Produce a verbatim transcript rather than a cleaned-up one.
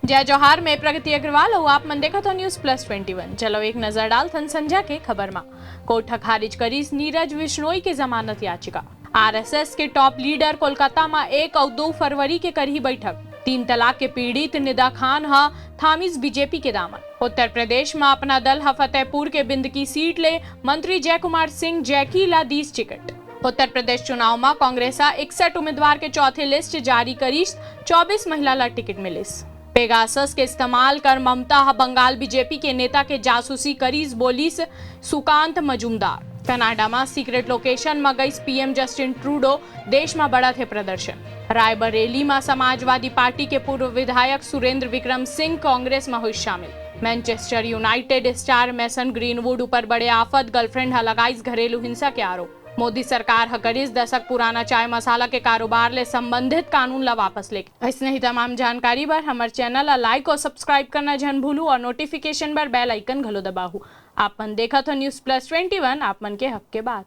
जय जोहार, मैं प्रगति अग्रवाल अउ आप मन देखत हो News Plus Twenty One। चलो एक नजर डालथन संझा के खबर मा। कोर्ट ह खारिज करिस नीरज बिश्नोई के जमानत याचिका। आरएसएस के टॉप लीडर कोलकाता म एक अउ दो फरवरी के करही बैठक। तीन तलाक के पीड़ित निदा खान ह थामिस बीजेपी के दामन। उत्तर प्रदेश म अपना दल ह फतेहपुर के बिंदकी सीट ले मंत्री जय कुमार सिंह जैकी ला दीस टिकट। उत्तर प्रदेश चुनाव म कांग्रेस ह इकसठ उम्मीदवार के चौथे लिस्ट जारी करिस, चौबीस महिला ला टिकट मिलिस। पेगासस के इस्तेमाल कर ममता ह बंगाल बीजेपी के नेता के जासूसी करिस, बोलिस सुकांत मजूमदार। कनाडा म सीक्रेट लोकेशन म गइस पीएम जस्टिन ट्रूडो, देश म बढ़त हे प्रदर्शन। रायबरेली म समाजवादी पार्टी के पूर्व विधायक सुरेंद्र विक्रम सिंह कांग्रेस म होइस शामिल। Manchester United star mason greenwood ऊपर बड़े आफत, गर्लफ्रेंड ह लगाइस घरेलू हिंसा के आरोप। मोदी सरकार ह करिस दशक पुराना चाय मसाला के कारोबार ले संबंधित कानून ला वापस लेके। अइसने ही तमाम जानकारी बर हमर चैनल ला लाइक और सब्सक्राइब करना झन भूलू और नोटिफिकेशन बर बेल आइकन घलो दबाहू। आप मन देखत हो News Plus Twenty One, आप मन के हक के बात।